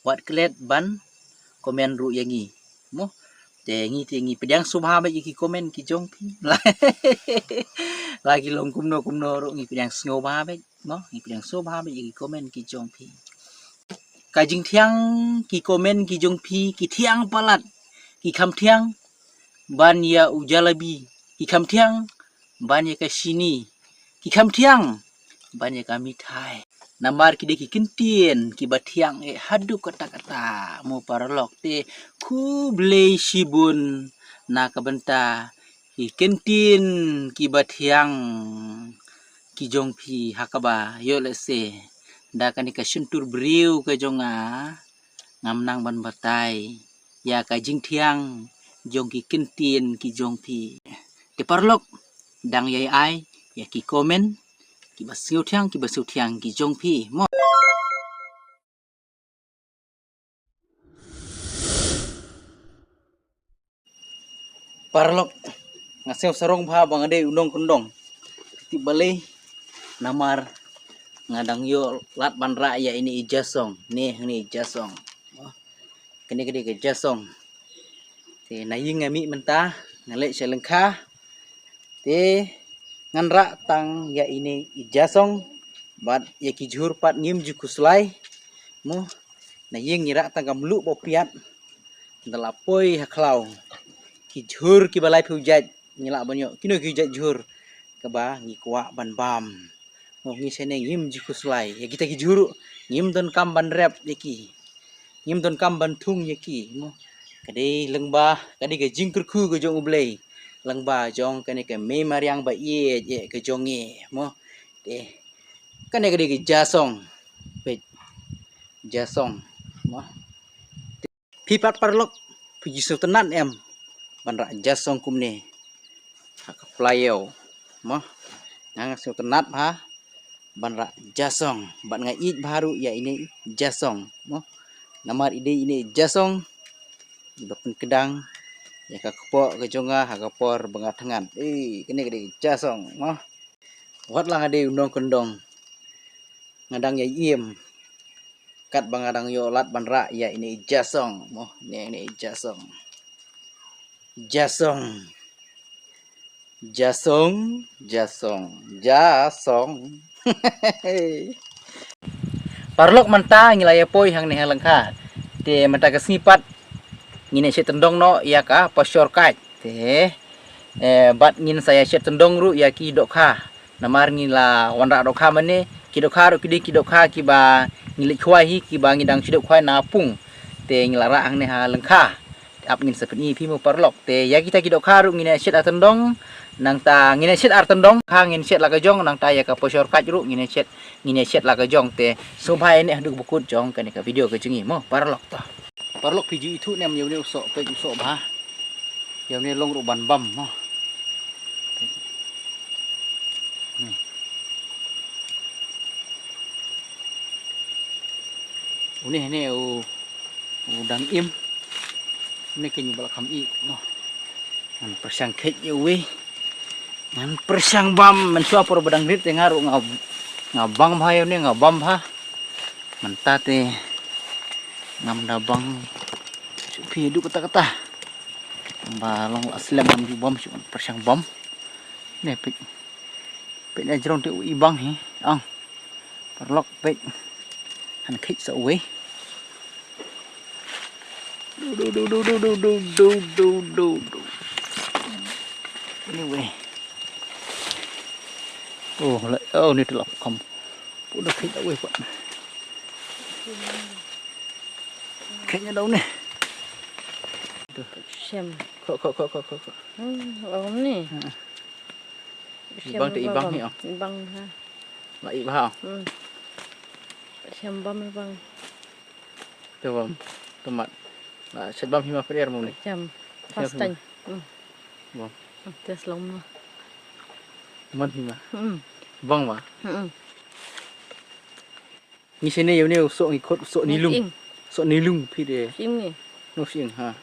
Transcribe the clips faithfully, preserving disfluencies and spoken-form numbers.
wat klet ban comment ruh ïa ngi. Mo, te ngi te ngi pdiang sngewbha bad ïa ki comment ki jong phi. La ki long kumno kumno ruh ngi pdiang sngewbha bad, mo, ngi pdiang sngewbha bad ïa ki comment ki jong phi. Ka jingthiang ki comment ki jong phi ki thiang palat, ki kham thiang ban ïa u jalebi, ki kham thiang ban ïa ka shini, ki kham thiang ban ïa ka mithai. Namar ki dei ki kyntien kiba thiang eh haduh katta katta, mo paralok. Te khublei shibun na ka bynta ki kyntien kiba thiang ki jong phi, ha kaba ïoh lehse da kane ka shyntur briew ka jong nga, ngam nang ban batai ïa ka jingthiang jong ki kyntien ki jong phi. Te paralok, dang ïai ai ïa ki comment kiba sngewthiang, kiba sngewthiang ki jong phi, mo. Paralok, nga sngew sarong bha ba nga dei u nongkyndong. Tip balei? Namar nga dang ïoh lad ban rah ïa ine i jasong, ne hangne i jasong. Kane ka dei ka jasong. Te na ïing nga mih mynta, nga leit sha lyngkha. Te ngan rah tang ïa ine i jasong bad ïa ki jhur pat ngim ju khuslai. Mo, na ïing ngi rah tang ka mluh ba u piat. Da la poi ha khlaw, ki jhur kiba laiphew jait ngi lah ban ïoh. Kino ki jait jhur kaba ngi kwah ban bam? Mo, ngi shane ngim ju khuslai ïa kita ki jhur ruh, ngim donkam ban rep ïa ki, ngim donkam ban thung ïa ki. Mo, ka dei lyngba, ka dei ka jingkyrkhu ka jong U Blei lyngba jong kane ka mei mariang ba ïeit ïeit ka jong ngi. Mo, te kane ka dei ka jasong. Peit, jasong. Mo, phi pat paralok, phi ju sngewtynnat em ban rah jasong kumne ha ka plaiew? Mo, nga nga sngewtynnat bha ban rah jasong bad nga ïeit bha ruh ïa ine i jasong. Mo, namar i dei ine i jasong iba pynkdang ïa ka kpoh ka jong nga ha ka por ba nga thngan. Ei, kane ka dei i jasong. Mo, wat la nga dei u nongkyndong, nga dang ïai im katba nga dang ïoh lad ban rah ïa ine i jasong. Mo, ne ine i jasong. Jasong. Jasong, jasong, jasong. Paralok, mynta ngi la ïa poi hangne ha lyngkha. Te mynta ka sngi pat ngin ïa shet tyndong noh ïa ka posor kait. Te, eh, bad ngin sa ïa shet tyndong ruh ïa ki dohkha. Namar ngi la wanrah dohkha mynne, ki dohkha ruh ki dei ki dohkha kiba ngi leit khwai hi, kiba ngi dang shu dep khwai na pung. Te ngi la rah hangne ha lyngkha. Ap ngin sa pyni phi mo paralok. Te ïa kita ki dohkha ruh ngin ïa shet ar tyndong. Nangta ngin ïa shet ar tyndong, ha ngin shet la ka jong, nangta ïa ka posor kait ruh ngin ïa shet, ngin ïa shet la ka jong. Te sngewbha ïa ne haduh ba kut jong kane ka video ka jong ngi mo paralok to. Paralok, phi ju ithuh ne em ïa une u soh, peit u soh bha. Ïa une long ruh ban bam mo. Ni. Une ne u, u dang im. Une keiñ ba la kham ih mo. Ngan pyrshang kheit ïa uwei. Ngan pyrshang bam, mynshuwa por ba dang rit te nga ruh nga, nga bang bha ïa une, nga bam bha. Mynta te ngam da bang shuh phi haduh katta katta. Ba long la slem ngam ju bam shuh, ngan pyrshang bam. Ne peit. Peit na jrong te u i bang hi. Ang. Paralok peit. Han kheit sa uwei. Du, du, du. Anyway. Oh, la, oh, ni tu la kham. Pu da kheit uwei pat. Kheit nya dau ni. Shem. Ko, ko, ko, ko, ko, ko. Hmm, om ni. Ha. Ibang te ibang hi, oh. Ibang ha. La ibang ha. Hmm. Shem bam ibang. Te bam. Tomat. La shet bam hi ma per mo ni. Shem. First time. Hmm. Bam. Hmm, test long ma. Man hi ma. Hmm. Bang ma. Hmm. Ngi shane ïa une u soh ngi khot u soh nilung. Ing. Soh nilung phi de. Ing ni. No shing ha.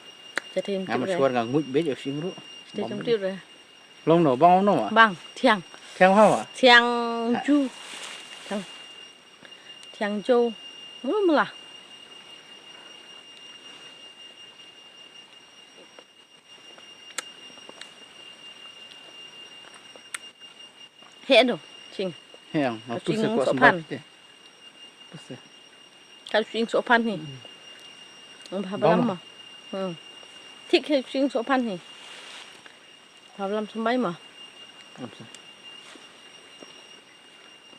Jatin. Nga ma shuar nga nguid beit ïa shing ruh. Jatin. Long no, bang no ma? Bang, thiang. Thiang ha ma? Thiang ju. Thiang. Thiang ju. Ngum la. He do, ching. He ang, ka ching soh phan. Ka ching soh phan hi. Ba balam ma. Hmm. Thik he ching soh phan hi. Ba balam sumbai ma.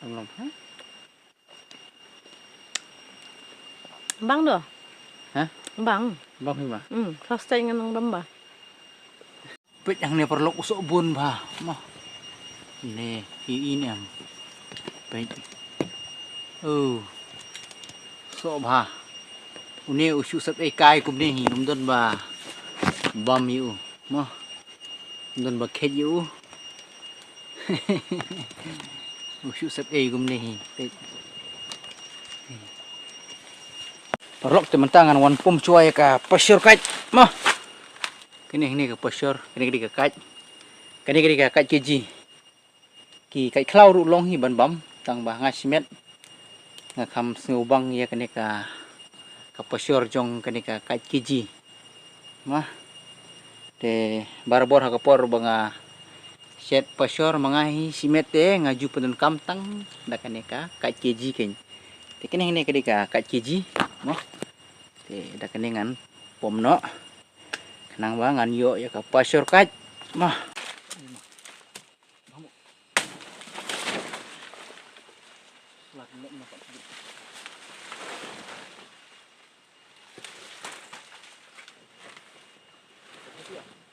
Balam. Bang do. Ha? Bang. Bang hi ma. Hmm, first time ngan bam ba. Peit hangne paralok u soh bun bha. Mo. Ne, i in em. Peit. Oh. Soh bha. Une u shu sep ei kai kumne hi, um don ba bam ïa u. Mo. Um don ba khet ïa u. U shu sep ei kumne hi. Peit. Paralok te mynta ngan wan pom shuwa ïa ka pashor kait. Mo. Kane, kane ka pashor, kane, kane ka kait. Kane, kane ka kait K G. Ki kait khlaw ruh long hi ban bam, tang ba nga shimet. Nga kham sngewbang ïa kane ka, ka pashor jong kane ka kait K G. Ma. Te barabor ha ka por ba nga shet pashor ma nga hi shimet te nga ju pyndonkam tang da kane ka kait K G kein. Te kane, kane ka dei ka kait K G. Mo. Te da kane ngan pom noh. Khnang ba ngan ïoh ïa ka pashor kait. Ma.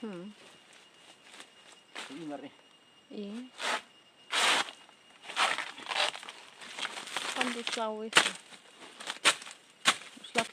Hmm. Ih. Kan di flowers. Slap.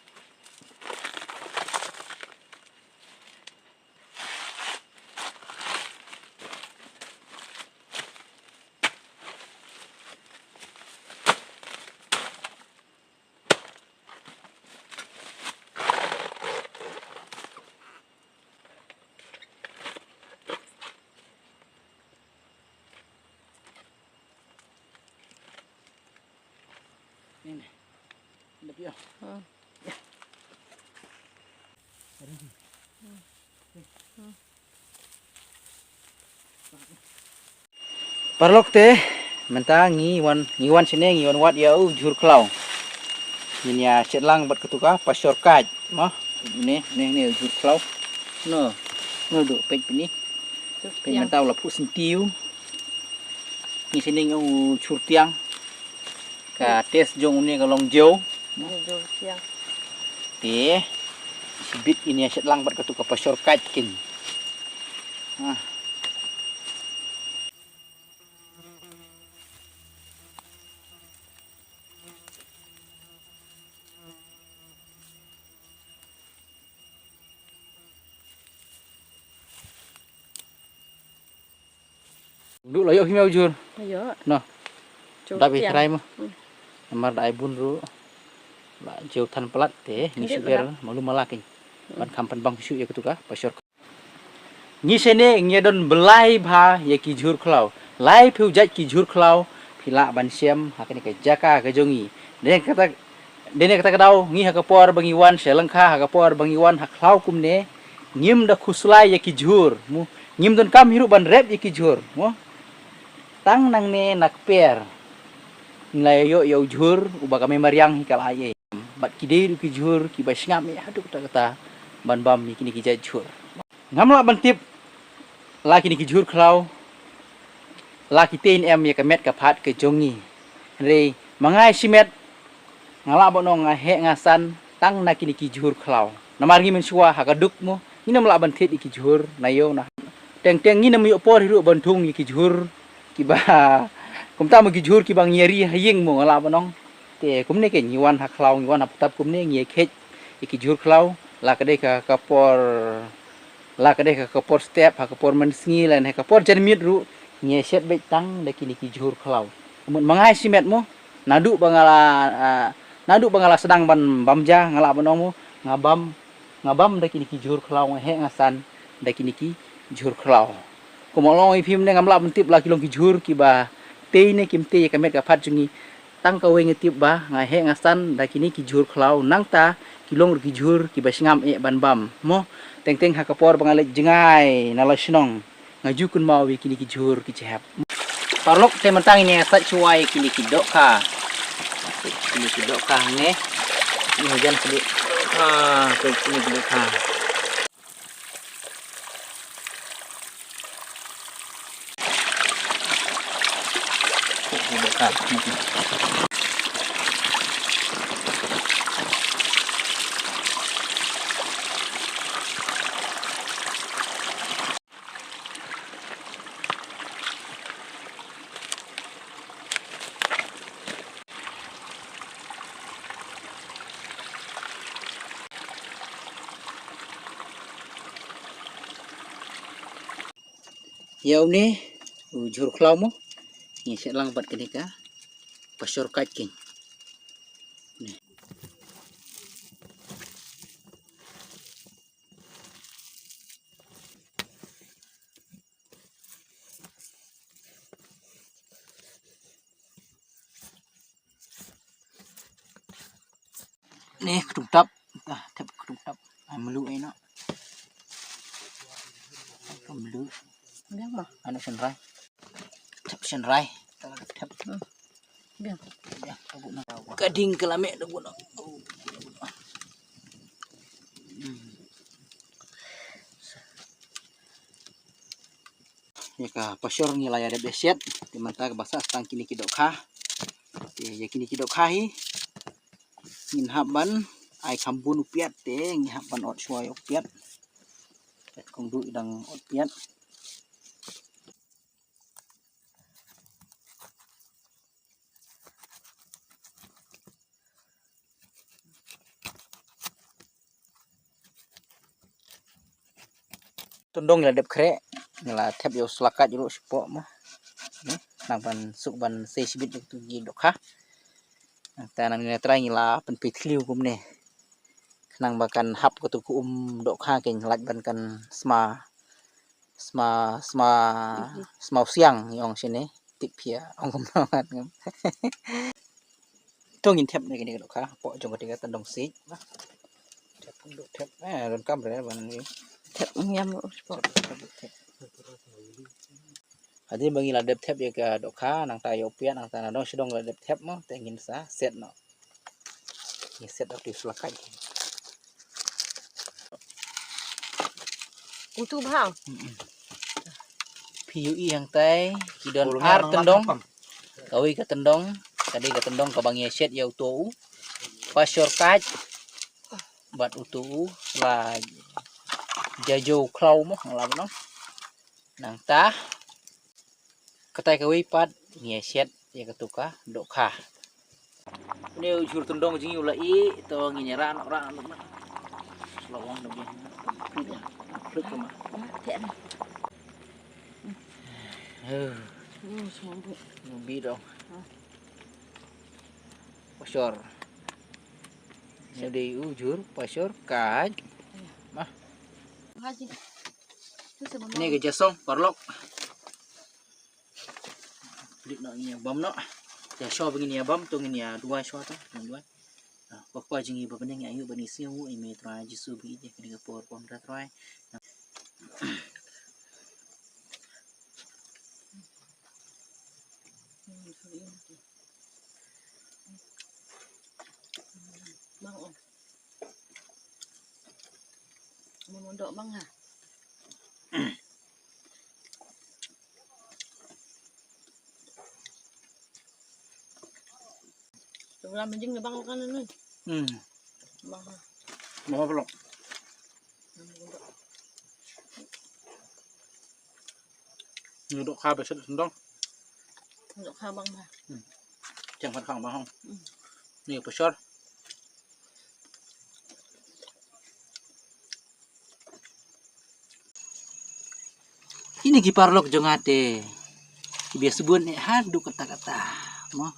Ini. Ini dia. Hmm. Ya. Ini. Hmm. Hmm. Paralok te, mynta ngi wan, ngi wan shane, ngi wan wad ïa u jhur khlaw. Ngin ïa shet lang bad katu ka pashor kait, mo. Ne, ne, ne u jhur khlaw. No, no do peit pini. Peit mynta u la phuh syntiew. Ngi shane ngi ong u jhur tiang. Ka test jong une ka long jew. Jew tiang. Te, shibit ngin ïa shet lang bad katu ka pashor kait kin. Ah. Duh la ïoh hi me u jhur. Ïoh. Noh. Jhur da bi tiang. Trai mo. Hmm. Namar da ai bun ruh. La jew than palat te ngi shu ber malu mala kin. Hmm. Ban kham pynbang shu ïa katu ka pashor. Ngi shane ngi don blai bha ïa ki jhur khlaw. Lai phew jait ki jhur khlaw phi lah ban shem ha kane ka jaka ka jong ngi. Dei kata, dei kata ka daw ngi ha ka por ba ngi wan sha lyngkha, ha ka por ba ngi wan ha khlaw kumne, ngim da khuslai ïa ki jhur. Mo, ngim donkam hi ruh ban rep ïa ki jhur. Mo. Tang nangne na kper ngi la ïoh ïa u jhur uba ka mei mariang hi ka la ai. Bad ki dei ruh ki jhur kiba sngap ïa haduh katta katta ban bam ïa kine ki jait jhur. Ngam lah ban tip la kine ki jhur khlaw la ki tei ne em ïa ka met ka phad ka jong ngi. Hynrei ma nga shimet nga lah ban ong nga heh nga san tang na kine ki jhur khlaw. Namar ngi mynshuwa ha ka duk mo ngim lah ban thied ïa ki jhur na ïew na. Teng teng ngim ïoh por hi ruh ban thung ïa ki jhur kiba kumta mo ki jhur kiba ngi ri ha ïing mo nga lah ban ong. Te kumne ke ngi wan ha khlaw ngi wan ha ptap kumne ngi ïa khet ïa ki jhur khlaw la ka dei ka, ka por, la ka dei ka, ka por step, ha ka por mynsngi lane ha ka por janmiet ruh ngi ïa shet beit tang da kine ki jhur khlaw. Mut ma nga shimet mo naduh ba nga la, ah, naduh ba nga la sdang ban bam ja nga lah ban ong mo nga bam, nga bam da kine ki jhur khlaw nga heh nga san da kine ki jhur khlaw. Kumba long ïa phi mynne ngam lah ban tip la ki long ki jhur kiba tei ne kim tei ïa ka met ka phad jong ngi. Tang kawei nga tip ba nga heh nga san da kine ki jhur khlaw nangta ki long ruh ki jhur kiba sngam eh ban bam. Mo, teng teng ha ka por ba nga leit jngai na la shnong nga ju kynmaw ïa kine ki jhur ki jhep. Paralok, te mynta ngin ïa sait shuwa ïa kine ki dohkha. Kine ki dohkha ne. Ni hajan kine. Ah, kine ki dohkha. Ïa une u jhur khlaw mo. Ngi shet lang bad kane ka pashor kait keiñ. Ni ktung tap. Ah, thep ktung tap. Ah, melu ai no. Melu. Biang ma? Ano shen rai. Thep shen rai. Thep. Hmm. Biang. Biang. Ka ding ka lame da guna. Hmm. Ïa ka pashor ngi la ïa dep ïa shet. Te mynta kaba sah tang kine ki dohkha. Te ïa kine ki dohkha hi ngin hap ban ai kham bun u piat, te ngi hap ban ot shuwa ïa u piat. Peit kong duh i dang ot piat. Tyndong ngi la dep khreh, ngi la thep ïa u slakait ruh shapoh mo. Nang ban suk ban sei shibit ïa kito ki dohkha. Nangta nang ngi la trai ngi la pynpeit thliew kumne. Khnang ba kan hap kito ki um dohkha keiñ, lait ban kan sma, sma, sma, sma u siang, ngi ong shane, tik phia, ong kumno ngat ngam. To ngin thep ne kane ka dohkha, hapoh jong kane ka tyndong sik. Thep, thep, eh, donkam re, ban ni. Thep ngiam, thep, thep, thep. Hadien ba ngi la dep thep ïa ka dohkha, nangta ïa u piat, nangta nadong shadong la dep thep mo, te ngin sa set noh. Ngin set noh ki slakait. Utu bha. Mm-mm. Phi ïohi hangtai, ki don ar tyndong. Kawei ka tyndong, ka dei ka tyndong kaba ngi ïa shet ïa uto u pashor kait. Bad uto u la jajo khlaw mo, la mo. Nangta katai kawei pat ngi ïa shet ïa katu ka dohkha. Une u jhur tyndong jong ngi u la ih, to ngin ïa rah noh, rah noh, rah noh. Lawang noh biang. Plut ka ma. Plut ka ma. Huh. Bi dong. Pashor. Une u dei u jhur pashor kait. Mah. Kane ka jasong paralok. Pyndik noh ngin ïa bam noh. Te shuwa ba ngin ïa bam to ngin ïa duwai shuwa to, ngin duwai. Ah, Kpa jong ngi ba ha bneng, ïa ayu bad ngi sngew ïa me Trai Jisu ba ïeit ïa kane ka por bam da Trai. Bang, oh. Mo mondok bang ha. Sebelah menjing ni bang kan ni. Hmm. Bang ha. Bang ha pula. Ni dohkha ba shet tyndong. Dohkha bang ba. Hmm. Chang pat khang ba hong. Hmm. Ni pashor. Kine ki paralok jong nga te ki ba ïa sbun eh haduh katta katta mo.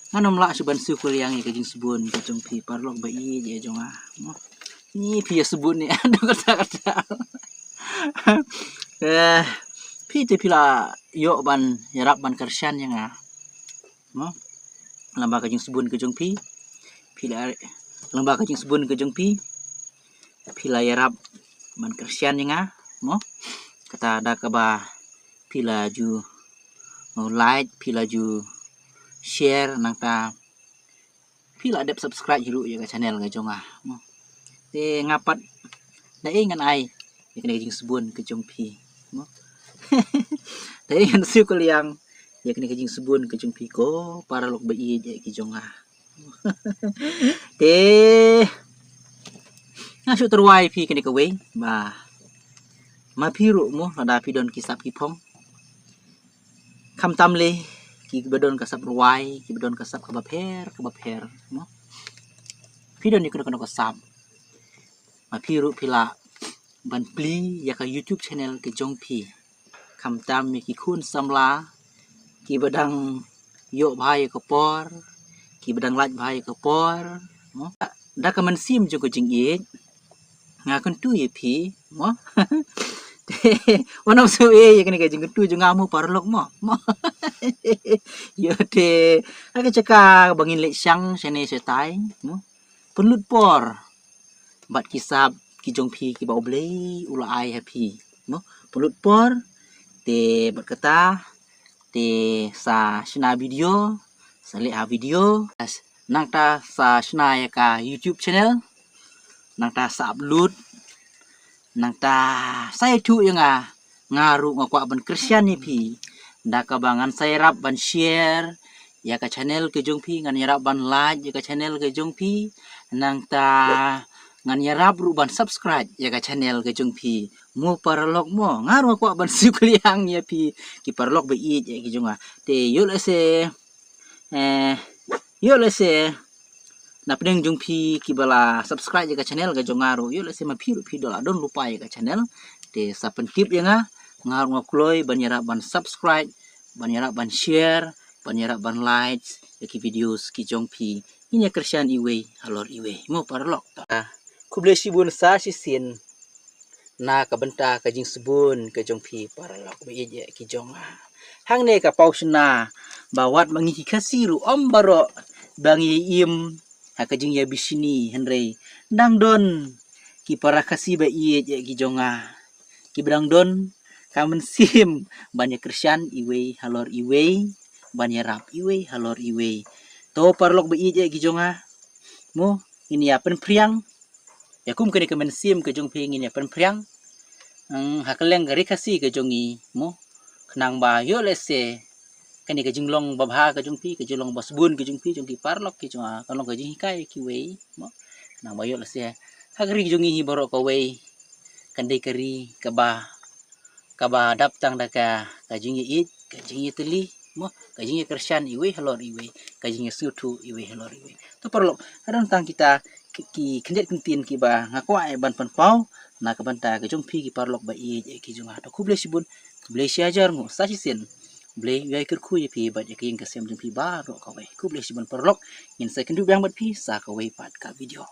Ngan ym lah shuh ban shu kuliang ïa ka jingsbun ka jong phi paralok ba ïeit jong nga mo. Ni phi ïa sbun eh haduh katta katta. Eh, phi te phi la ïoh ban ïarap ban kyrshan ïa nga mo. Lyngba ka jingsbun ka jong phi, phi la, lyngba ka jingsbun ka jong phi, phi la ïarap ban kyrshan ïa nga mo. Kata da kaba phi la ju Like, phi la ju share, nangta phi la dep subscribe hi ruh ïa ka channel ka jong nga. Te nga pat da ei ngan ai ïa kane ka jingsbun ka jong phi. Da ei ngan siew kylliang ïa kane ka jingsbun ka jong phi ko paralok ba ïeit ïa ki jong nga. Te nga shu tyrwa ïa phi kane kawei ba ma phi ruh mo, lada phi don ki sap ki phong, khamtam lei kiba don ka sap rwai, kiba don ka sap kaba pher kaba pher mo, phi don ïa kano kano ka sap, ma phi ruh phi lah ban plie ïa ka YouTube channel ka jong phi. Khamtam ïa ki khun samla kiba dang ïoh bha ïa ka por, kiba dang lait bha ïa ka por mo. Da ka mynsiem jong ka jingïeit nga kyntu ïa phi mo. Te wat nym sngew ei ïa kane ka jingkyntu jong nga mo paralok mo. Mo ïa te ha ka jaka ba ngin leit shang shane shatai mo, pynlut por bad ki sap ki jong phi kiba U Blei u la ai ha phi mo, pynlut por. Te bad kata te sa shna video, sa leh ha video, nangta sa shna ïa ka YouTube channel, nangta sa upload, nangta sa ïathuh ïa nga, nga ruh nga kwah ban kyrshan ïa phi da kaba ngan sa ïarap ban share ïa ka channel ka jong phi, ngan ïarap ban like ïa ka channel ka jong phi, nangta ngan ïarap ruh ban subscribe ïa ka channel ka jong phi mo paralok mo. Nga ruh nga kwah ban siew kylliang ïa phi ki paralok ba ïeit ïa ki jong nga. Te ïoh lehse eh, ïoh lehse na pdeng jong phi kiba la subscribe ïa ka channel ka jong nga ruh, ïoh lehse ma phi ruh phi la don lypa ïa ka channel, te sa pyntip ïa nga, nga ruh nga kloi ban ïarap ban subscribe, ban ïarap ban share, ban ïarap ban like ïa ki videos ki jong phi. Ngin ïa kyrshan iwei halor iwei mo paralok. Khublei shibun sa shisien na ka bynta ka jingsbun ka jong phi paralok ba ïeit ïa ki jong nga. Hangne ka paw shna ba wat ma ngi ki Khasi ruh ym baroh ba ngi im ha ka jingïabishni, hynrei dang don ki para Khasi ba ïeit ïa ki jong nga kiba dang don ka mynsiem ban ïa kyrshan iwei halor iwei, ban ïarap iwei halor iwei. To paralok ba ïeit ïa ki jong nga mo, ngin ïa pynphriang ïa kum kane ka mynsiem ka jong phi, ngin ïa pynphriang ha ka liang ka ri Khasi ka jong ngi mo, khnang ba ïoh lehse kane ka jinglong babha ka jong phi, ka jinglong basbun ka jong phi, jong ki paralok ki jong nga, kan long ka jinghikai ïa kiwei mo, khnang ba ïoh lehse ha ka ri ka jong ngi hi baroh kawei kan dei ka ri kaba kaba dap tang da ka, ka jingïeit, ka jingïatylli mo, ka jingïakyrshan iwei halor iwei, ka jingïasngewthuh iwei halor iwei. To paralok, ka don tang kita ki, ki khyndiat kyntien kiba nga kwah ban pynpaw na ka bynta ka jong phi ki paralok ba ïeit ïa ki jong nga. To khublei shibun, khublei shihajar nguh sa shisien. Blei u ïai kyrkhu ïa phi bad ïa ka ïing ka sem jong phi baroh kawei. Khublei shibun paralok, ngin sa ïakynduh biang bad phi sa kawei pat ka video.